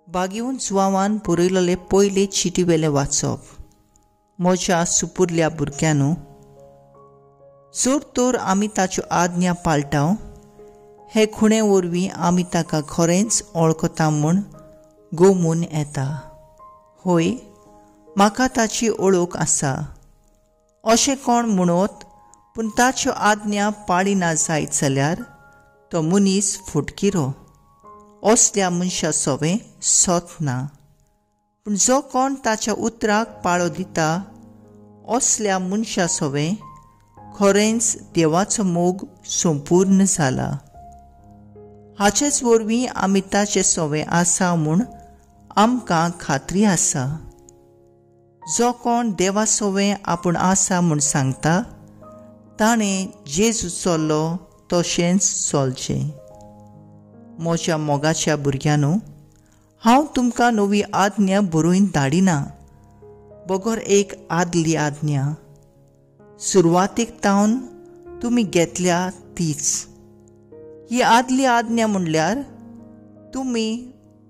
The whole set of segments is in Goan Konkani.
बागेवन जुवावान बरयलेले पयले चिटीवेलें वाचप. म्हज्या सुपुरल्या भुरग्यांनो, जर तर आमी ताच्यो आज्ञा पाळटा, हे खुणे वरवीं आमी ताका खरेंच वळखता म्हूण गोमून येता. हय, म्हाका ताची ओळख आसा अशें कोण म्हणत, पूण ताच्यो आज्ञा पाळिना जायत जाल्यार तो मनीस फुटकिरो. असल्या मनशा सोवें सत ना. पूण जो कोण ताच्या उतराक पाळो दिता असल्या मनशा सोवें खरेंच देवाचो मोग संपूर्ण जाला. हाचेच वरवीं आमी ताचे सोवें आसा म्हूण आमकां खात्री आसा. जो कोण देवा सोवें आपूण आसा म्हूण सांगता ताणें जेजू चल्लो तशेंच चलचें. म्हज्या मोगाच्या भुरग्यांनो, हांव तुमकां नवी आज्ञा बरोवन धाडिना, बगर एक आदली आज्ञा सुरवातीक तावन तुमी घेतल्या तीच. ही आदली आज्ञा म्हणल्यार तुमी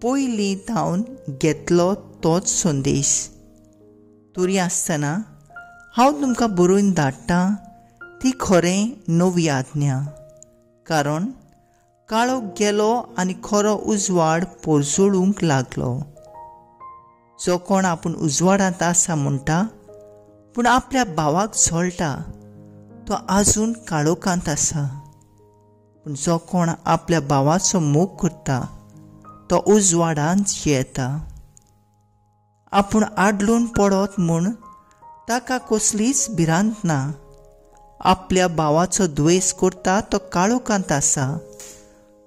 पयलीं तावन घेतलो तोच संदेश. तरी आसतना हांव तुमकां बरोवन धाडटा ती खरें नवी आज्ञा, कारण काळोख गेलो आनी खरो उजवाड पोरजोळूंक लागलो. जो कोण आपूण उजवाडांत आसा म्हणटा पूण आपल्या भावाक झळटा तो आजून काळोखांत आसा. पूण जो कोण आपल्या भावाचो मोग करता तो उजवाडांत जियेता. आपूण आडलून पडत म्हूण ताका कसलीच भिरांत ना. आपल्या भावाचो द्वेस करता तो काळोखांत आसा.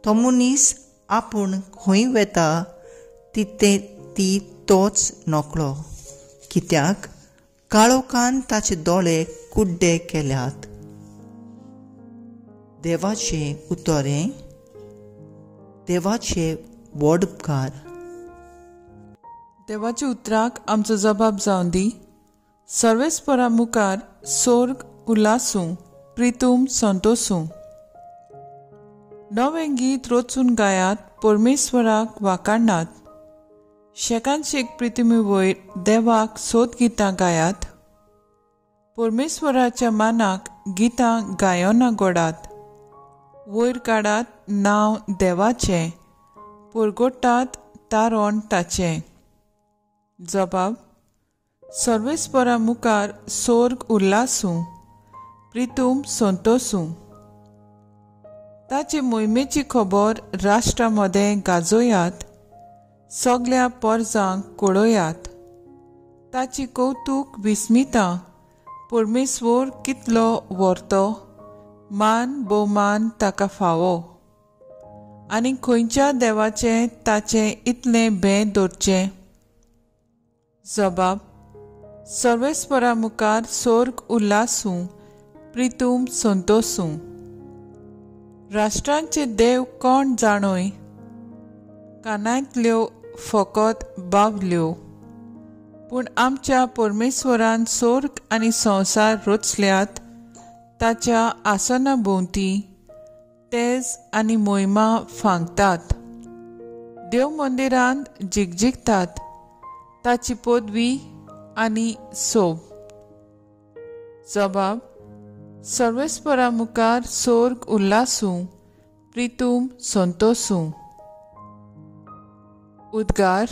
तो मनीस आपूण खंय वेता ती तोच नकळो, कित्याक काळोखान ताचे दोळे कुड्डे केल्यात. देवाचें उतरें, देवाचे व्हड उपकार. देवाच्या उतराक आमचो जबाब जावन दी. सर्वेस्परा मुखार सोर्ग उल्हासूं, प्रितूम संतोसूं. नवें गीत रचून गायात, परमेश्वराक वाकाडनात. शेकान शेक प्रितिमे वयर देवाक सोद गितां गायात. परमेश्वराच्या मानाक गितां गायना गोडात. वयर काडात नांव देवाचें, परगोटात तारण ताचें. जबाब: सर्वेस्परा मुखार सोर्ग उल्हासूं, प्रितूम संतोसूं. ताचे मोहिमेची खबर राष्ट्रा मदें गाजोयात, सगल्या पोरजांक कळयात. ताची कौतूक विस्मिता, परमेश्वर कितलो व्हरतो, मान भोवमान ताका फावो. आनी खंयच्या देवाचें ताचें इतलें भें दवरचें? जबाब: सर्वेस्परा मुखार सोर्ग उल्हासूं, प्रितूम संतोसूं. राष्ट्रांचे देव कोण जाणोय, कानांतल्यो फकत बावल्यो. पूण आमच्या परमेश्वरान सोर्ग आनी संवसार रचल्यात, ताच्या आसना भोंवती तेज आनी मोहिमा फांकतात. देव मंदिरांत जिगजिगतात, ताची पदवी आनी सोब. जबाब: सर्वेस्परा मुखार सोर्ग उल्हासूं, प्रितूम संतोसूं. उद्गार.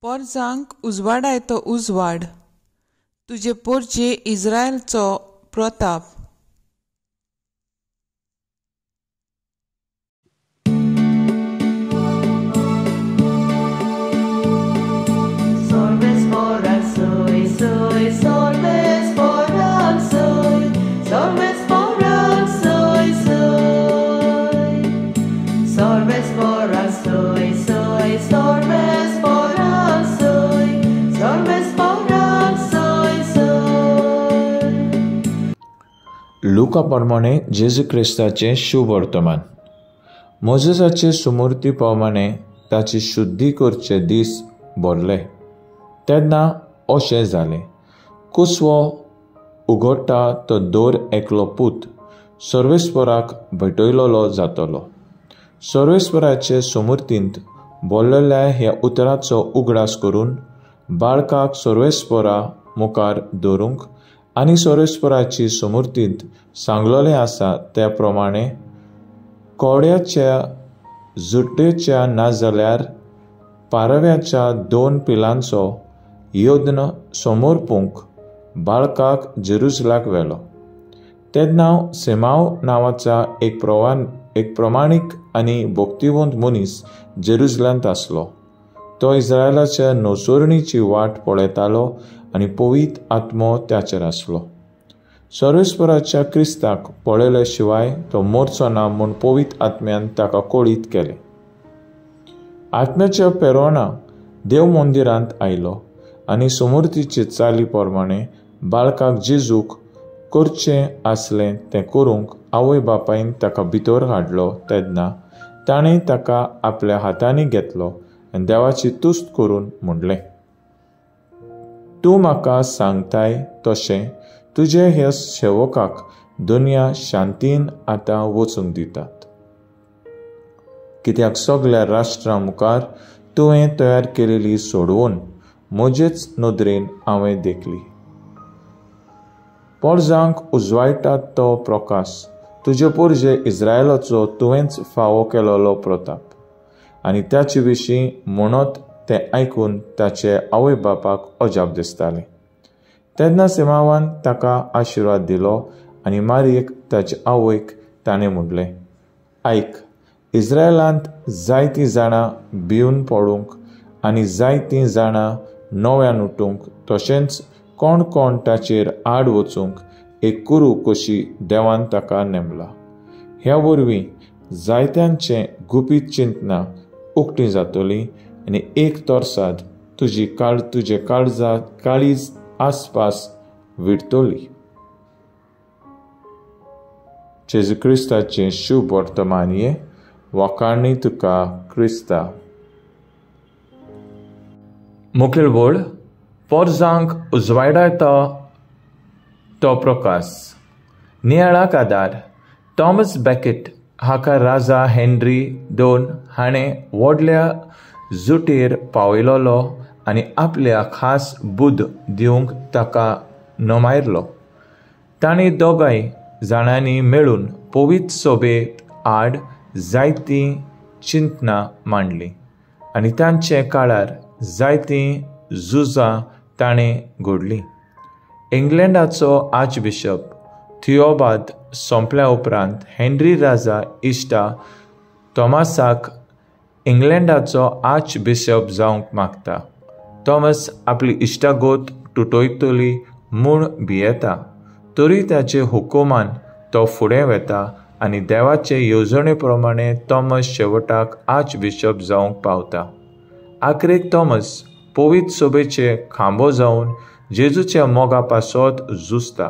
पोरजांक उजवाडायतो उजवाड, तुजे पोरजे इस्रायलचो Pratap. Sorbes por soy, soy, soy. लुका प्रमाणे जेजू क्रिस्ताचें शुभ वर्तमान. मोजेसाचे सुमूर्ती प्रमाणे ताची शुद्धी करचे दीस भरले तेन्ना अशें जालें. कुसवो उगडटा तो दर एकलो पूत सर्वेस्पराक भेटयलोलो जातलो. सर्वेस्पराचे सुमूर्तींत बोल्लेल्या ह्या उतराचो उगडास करून बाळकाक सर्वेस्परा मुखार दवरूंक आनी सर्वेस्पराची सुमूर्तींत सांगलेलें आसा त्या प्रमाणे कोड्याच्या जुट्टेच्या नाजाल्यार पारव्याच्या 2 पिलांचो यत्न समर्पूंक बाळकाक जेरुजलाक व्हेलो. तेन्ना सेमाव नांवाचा एक प्रमाणीक आनी भक्तिवंत मनीस जेरुजलांत आसलो. तो इस्रायलाच्या नोसरणीची वाट पळयतालो आनी पवित्र आत्मो ताचेर आसलो. सर्वेस्पराच्या क्रिस्ताक पळयले शिवाय तो मोरचो ना म्हूण पवित्र आत्म्यान ताका कळीत केलें. आत्म्याच्या पेरोना देव मंदिरांत आयलो आनी सुमूर्तीचे चाली प्रमाणे बाळकाक जेजूक करचें आसलें तें करूंक आवय बापायन ताका भितर हाडलो. तेन्ना ताणें ताका आपल्या हातांनी घेतलो आनी देवाची तुस्त करून म्हणलें, तूं म्हाका सांगताय तशें तुजे ह्या सेवकाक दुनिया शांतीन आतां वचूंक दितात. कित्याक सगल्या राष्ट्रां मुखार तुवें तयार केलेली सोडवून म्हजेच नदरेन हांवें देखली. पोरजांक उजवायतात तो प्रकाश तुजे पोरजे इस्रायलाचो तुवेंच फावो केलेलो प्रताप. आनी ताचे विशीं म्हणत तें आयकून ताचे आवय बापाक अजाप दिसतालें. तेन्ना सिमावान ताका आशिर्वाद दिलो आनी मारयेक ताचे आवयक ताणें म्हणलें, आयक, इस्रायलांत जायतीं जाणां भिवन पडूंक आनी जायतीं जाणां नव्यान उठूंक तशेंच कोण कोण ताचेर आड वचूंक एक कुरू कशी देवान ताका नेमला. ह्या वरवीं जायत्यांचें गुपीत चिंतना उक्तीं जातलीं आनी एक तरसाद तुजी तुजे काळजा काळीज आसपास विडतली. जेजू क्रिस्ताचें शुभ वर्तमान हें. वाखाणी तुका क्रिस्ता. मुखेल बोल पोरजांक उजवाडायता तो प्रकाश. नियाळाक आदार. थॉमस बॅकेट हाका राजा हेनरी II हाणें व्हडल्या जुटेर पावयलोलो आनी आपल्या खास बुद्द दिवंक ताका नमायलो. तांणी दोगांय जाणांनी मेळून पवित्र सोबेत आड जायतीं चिंतनां मांडलीं आनी तांचे काळार जायतीं झुजां ताणें घडलीं. इंग्लंडाचो आर्चबिशप थियोबाद सोंपल्या उपरांत हेनरी राजा इश्टा थॉमसाक इंग्लंडाचो आर्चबिशप जावंक मागता. थॉमस आपली इश्टागत तुटयतली म्हूण भियेता, तरी ताचे हुकुमान तो फुडें वेता आनी देवाचे येवजणे प्रमाणे थॉमस शेवटाक आर्चबिशप जावंक पावता. आखरेक थॉमस पवित्र सोबेचे खांबो जावन जेजूच्या मोगा पासत झुजता.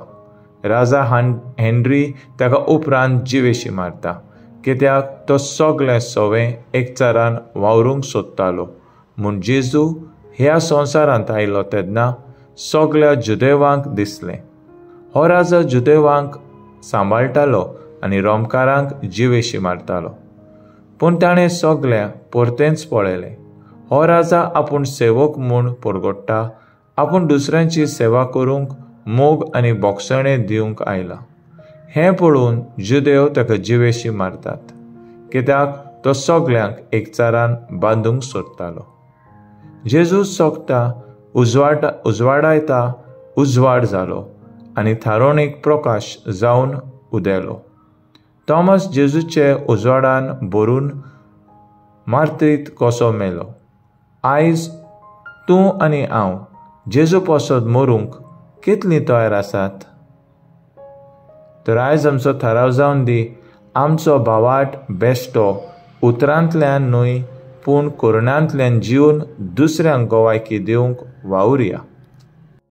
राजा हेनरी ताका उपरांत जिवेशी मारता, कित्याक तो सगळें सवें एकचारान वावरूंक सोदतालो. म्हूण जेजू ह्या संवसारांत आयलो तेन्ना सगळ्या जुदेवांक दिसलें. हो राजा जुदेवांक सांबाळटालो आनी रोमकारांक जिवेशी मारतालो, पूण ताणें सगळ्या परतेंच पळयलें. हो राजा आपूण सेवक म्हूण परगट्टा, आपूण दुसऱ्यांची सेवा करूंक मोग आनी बोगसणें दिवंक आयला. हें पळोवन जुदेव ताका जिवेशी मारतात, कित्याक तो सगळ्यांक एकचारान बांदूंक सोदतालो. जेजू सोगता उजवाडायता उजवाड जालो आनी थारोणीक प्रकाश जावन उदेलो. थॉमस जेजूचे उजवाडान भरून मार्तीत कसो मेलो. आयज तूं आनी हांव जेजू पासत मरूंक कितलीं तयार आसात? तर आयज आमचो थाराव जावन दी, आमचो भावाट बेश्टो उतरांतल्यान न्हय पूण कोरणांतल्यान जिवन दुसऱ्यांक गवायकी दिवंक वावुरया.